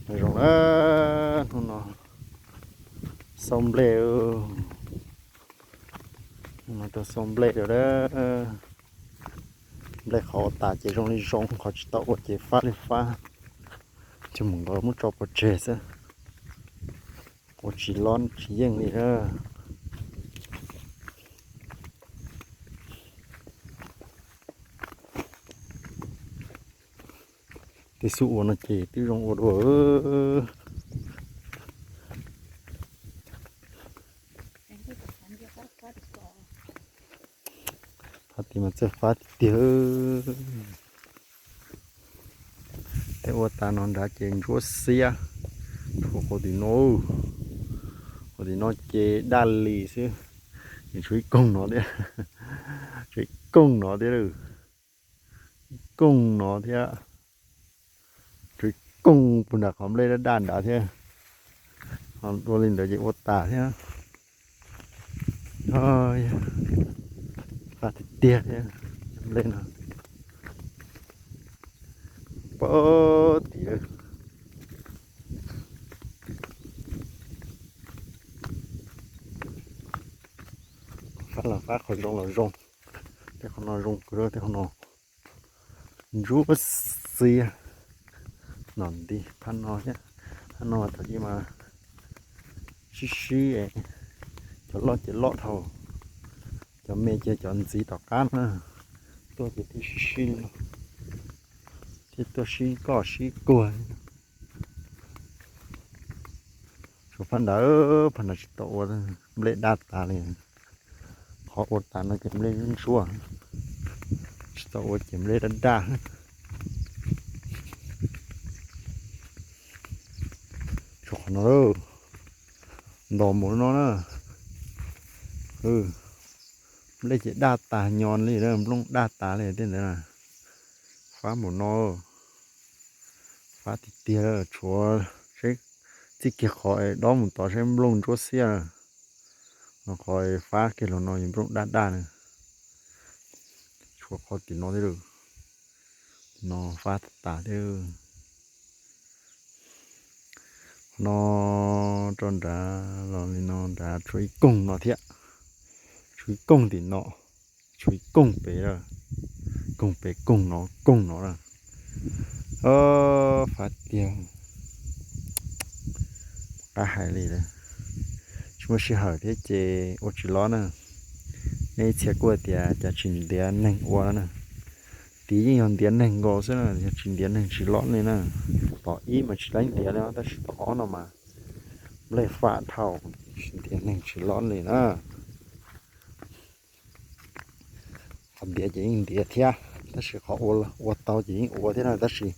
Zoo na, hnub no xauj nplej, hnub no tuaj xauj nplej rau na. Nplej qhov ua tas ces zoo li zoo, qhov tsis tau ua ces fab li fab, ces mus nkaus muab tso pov tseg xwb. Ua tsis lob tsis yeej li na. Tej xub ua no ces twb zoo ua dua. Thaum tid mas txawj fab tiag tiag. Tej ua tas no nrad ces ntsuab xiab, tshuav qhov tim no, qhov tim no ces daj li xwb. Nws tshuav ib koog no thiab, tshuav ib koog no thiab, ib koog no thiab, tshuav ib koog puag nram qhov nplej daj daj nrad thiab. Ho dua li ntawd ces ua tas thiab. Fab tiag tiag thiab, nplej no pab tim fab los fab qhov zoo los zoo. Tej qhov no zoo kawg, tej qhov no ntsuab xiab. Nom nti phab no thiab, phab no thaum ub mas sib sib, cov loj ces loj dhau, cov me ces cov ntxiv tom qab na, tuaj ces thiaj sib sib li no, thiaj tuaj sib koj sib kuag. Tshuav phab ntawd, phab ntawd tsis tau ua, nplej daj tas li. Qhov ua tas no ces nplej ntsuab, tsis tau ua ces nplej daj daj. Tshuav qhov no, ntos mus no na. Nplej ces daj tas nyo li, nplooj daj tas li tej ntawd na. Fab mus no, fab tiag tiag, tshuav seb txij kiag qhov dob mus tod seb nplooj ntsuab xiab. No qhov fab kiag los no nplooj daj daj na. Tshuav qhov tim no thiab, no fab tas thiab. Qhov no rau nrad los li no nrad tshuav ib koog no thiab, tshuav ib koog tim no, tshuav ib koog pem, koog pem koog no koog no na. Fab tiag, qab hais li lawm. Tsis muaj sij hawm thiab ces ua tsis lob na. Nej ib txhia kuj tias cas tsis ntiav neeg ua na. Tid yeej yog ntiav neeg nkaus xwb na, yog tsis ntiav neeg tsis lob li na. Tom ib mas tsis laib ntiav li, tab sis tom ob no mas nplej fab dhau, tsis ntiav neeg tsis lob li na. Qhov ntiav ces yeej ntiav thiab, tab sis qhov ua tau ces yeej ua thiab na, tab sis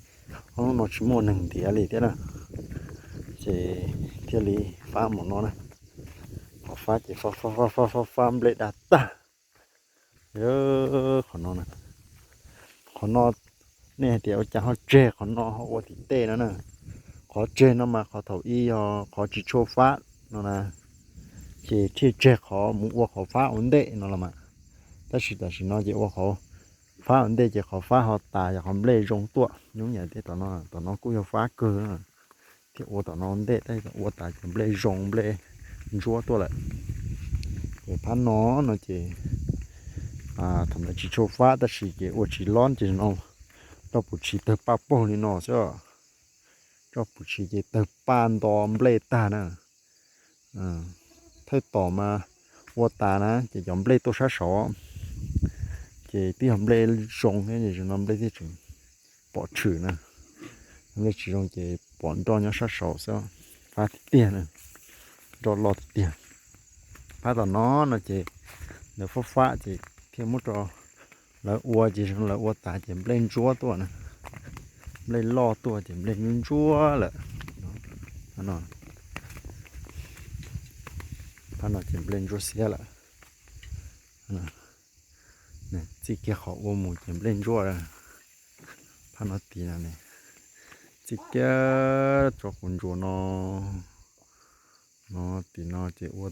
ob hnub no tsis muaj neeg ntiav li thiab na, ces thiaj li fab mus no na. Qhov fab ces fab fab fab fab fab nplej daj tag. Qhov no, qhov no nej hais tias ua cas ho tseg qhov no ho ua tim tej no na. Qhov tseg no mas qhov thaum ub yog qhov tsis tshua fab no na, ces thiaj tseg qhov mus ua qhov fab ua ntej no los mas. Tab sis tam sim no ces ua qhov fab ua ntej ces qhov fab ho tas, yog qhov nplej zoo tuaj. Nyob yam tej tom no, tom no kuj yog fab kawg na, thiaj ua tom no ntej, tab sis ua tas ces nplej zoo nplej ntsuab tuaj lawm. Ces phab no no ces thaum ntawd tsis tshua fab tab sis ces ua tsis lob ces no roj puv tshis tawg paj paug li no xwb. Roj puv tshis ces tawg paj nto nplej tag na. Thawj tom mas ua tas na ces cov nplej tuaj sab saud, ces twb yog nplej zoo thiab, no nplej thiaj tseem pom tshwm na. Nplej tsis zoo ces pom nroj nyob sab saud xwb. Fab tiag tiag na, nroj loj tiag tiag. Phab tom no no ces lawv fab fab ces thiaj muab rau lawv ua, ces lawv ua tas ces nplej ntsuab tuaj na. Nplej loj tuaj ces nplej ntsuab ntsuab lawm. Phab no ces nplej ntsuab xiab lawm. Txij kiag qhov ua mus ces nplej ntsuab lawm. Phab no tid no ne, txij kiag tso quav ntsuas no, no tim no ces ua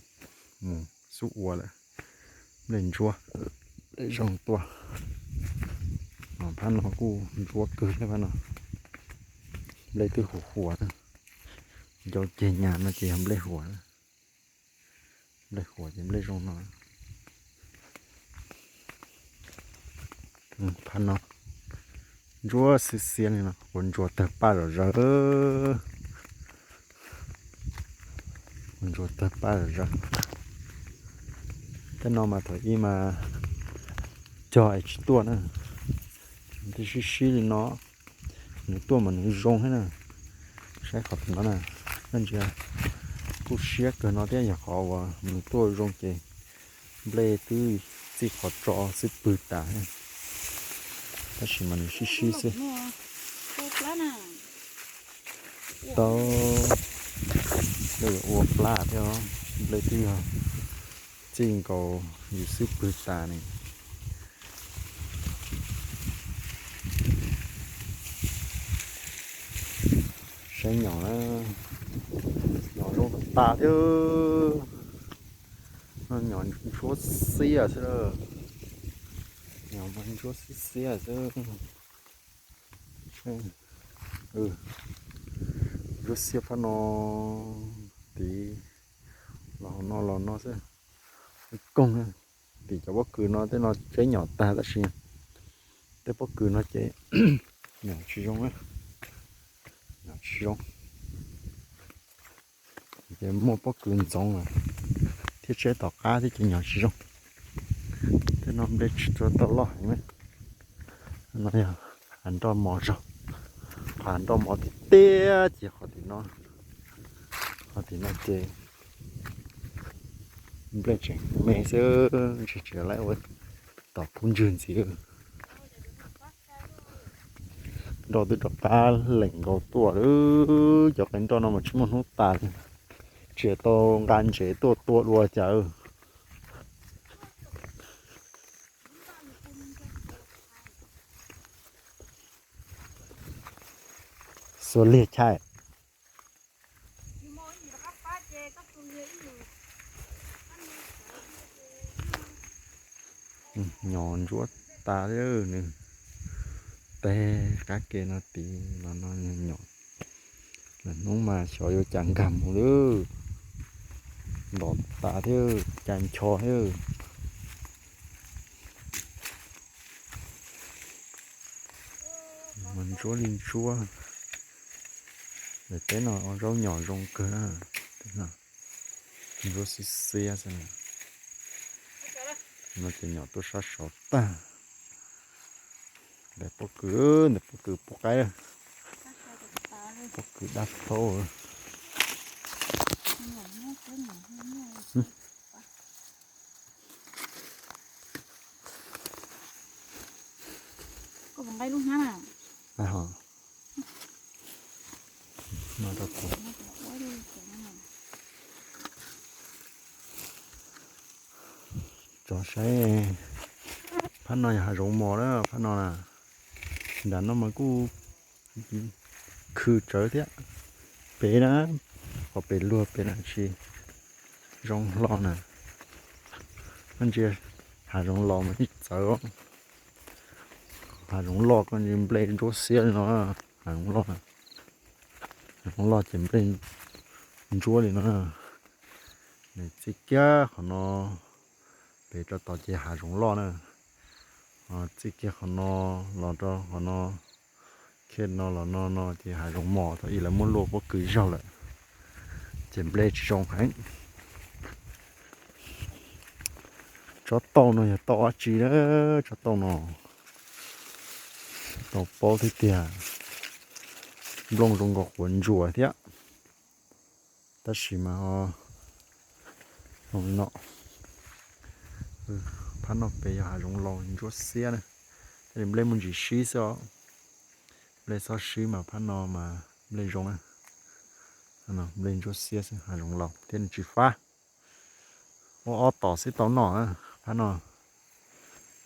mus xub ua lawm, nplej ntsuab, nplej zoo tuaj. Phab no kuj ntsuab kawg thiab, phab no nplej twb huv huas na. Ncau ceg nyas no ces yog nplej huam. Nplej huam ces nplej zoo no. Phab no ntsuab xiab xiab li no, quav ntsuas tawg paj zom zaws. Quav ntsuas tawg paj zom zaws. Tej no mas thaum ub mas cog es tsis tuaj na, tej sib sib li no, nws tuaj mas nws zoo thiab na. Saib qhov tim no na, koj ntsia kuj siab kawg no thiab, yog qhov uas nws tuaj zoo ces nplej twb txij qhov tso xwb pwg tas thiab. Tab sis mas nws sib sib xwb. Tau, nplej yuav ua plab thiab os, nplej twb yog txij nkaus yus xwb pwg tas ne. Saib nyom na, nyom zoo tas thiab. Nyom ntsuab xiab xwb, nyom mas ntsuab xiab xiab xwb. Ntsuab xiab phab no, tid los no los no xwb. Koog, tim cov pob kws no tej no tseb nyom tag tab sis tej pob kws no ces nyom tsis zoo, nyom tsis zoo. Ces muaj pob kws ntxoov thiab tseb tom qab thiab ces nyom tsis zoo. Tej no nplej tsis tshua tau loj heev na. No yog hav nroj mos zog, qhov hav nroj mos tiag tiag ces qhov tim no, qhov tim no ces nplej tseem me xwb, ntshe tsis laib ua tom pub ntswg ntxiv. Nroj twb rov qab lees nkaus tuaj lawm, cov qe nroj no mas tsis muaj hnub tas li, tsis tau nqa ntsev tuaj tua dua cas. Xuas liag chai. Nyom ntsuab tas li nws, teg qab ke no tid los no nyom. Lwm hnub mas xyov yuav cas nkag mus lawm, ntom tas thiab cas ncho thiab. Mas ntsuab li ntsuab, daim teb no zaub nyom zoo kawg na, ntsuab xiab xiab xwb. No ces nyom tuaj sab saud tag. Ntawm pob kws, ntawm pob kws pub qaib, pob kws dab plaub. Tso saib, phab no yog hav zoov mos na, phab no na. Nram no mas kuj khw tsawv thiab. Pem na, qhov pem luag pem na tsis zoo hlo na. Koj ntsia hav zoov laus mas tsis txawv. Hav zoov loj koj ntsia nplej ntsuab xiab li no. Hav zoov loj, hav zoov loj ces nplej ntsuab li no. Nws txij kiag qhov no pem rau tod ces hav zoov loj na. Txij kiag qhov no los rau qhov no, kiag no los no no ces hav zoov mos, thaum ub lawv muab luaj pob kws zaug lawm, ces nplej tsis zoo heev. Tsob tauj no yog tauj dab tsi na? Tsob tauj no tau paub tiag tiag, nplooj zoo nkaus quav ntsuas thiab. Tab sis mas ho zoo li no. Phab no pem yog hav zoov laus ntsuab xiab na, thiaj li nplej muaj ntsis sib xwb os. Nplej txhob sib mas phab no mas nplej zoo na. Nplej ntsuab xiab xwb, hav zoov laus thiab nws tsis fab. Ua ob tom xwb tau noj na. Phab no,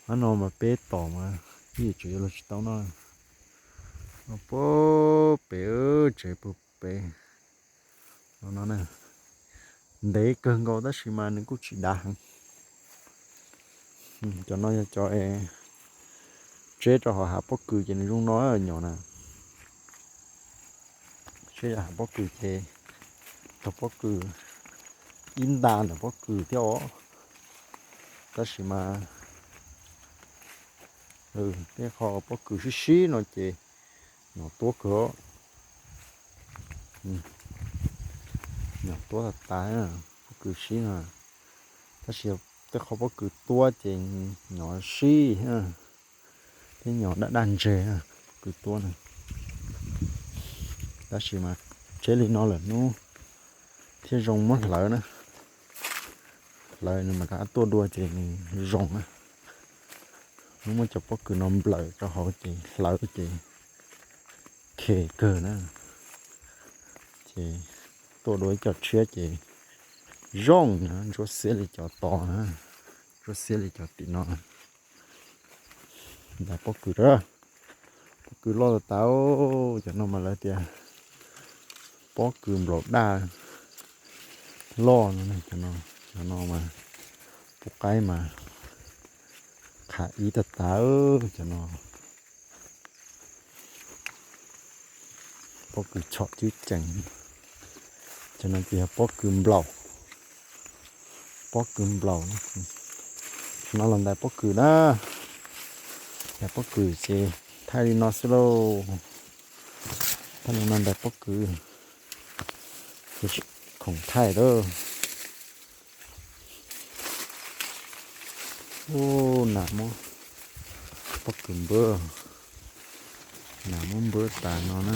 phab no mas peb tom mas ib yam tseem yuav luag tsis tau noj. Puag pem, tsev puag pem no na. Ntev kawg nkaus tab sis mas nws kuj tsis dav heev. Cov no yog cov es tseb rau hauv hav pob kws ces nws zoo no nyom na. Tseb rau hav pob kws ces tog pob kws ib nta ntawm pob kws thiab os. Tab sis mas tej qho pob kws sib sib no ces nyom tuab kawg, nyom tuab tas tas, pob kws sib no. Tab sis tej qho pob kws tuab ces nyom sib thiab nyom daj daj ntseg pob kws tuab na. Tab sis mas tsheb li no lawm hnub thiaj zoo muab hlawv na. Hlawv nws mam rov qab tuaj dua ces nws zoo na. Hnub muab cov pob kws no nplawm rau hauv ces hlawv ces khe kawg na. Ces tuaj dua ib co tshiab ces zoo na, ntsuab xiab li cov tod na, ntsuab xiab li cov tim no. Ntais pob kws, pob kws loj tas tas, cov no mas lawv tias pob kws nplaum daj loj no, cov no mas pub qaib mas qhav ib tas tas cov no. Pob kws tshom cwb cees. Cov no ces yog pob kws nplaum, pob kws nplaum. Cov no los ntais pob kws na. Ntais pob kws ces thaij li no xwb lauj. Thaij li no ntais pob kws, ces tsis khoom thaij lawm. Ub, nas muab pob kws npawb, nas muab npawb tas no na.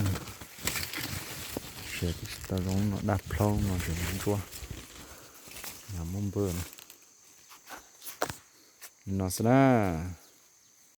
Siav twb tsis tau zoo no, daj plhaub no ces ntsuab, nas muab npawb na. Li no xwb na.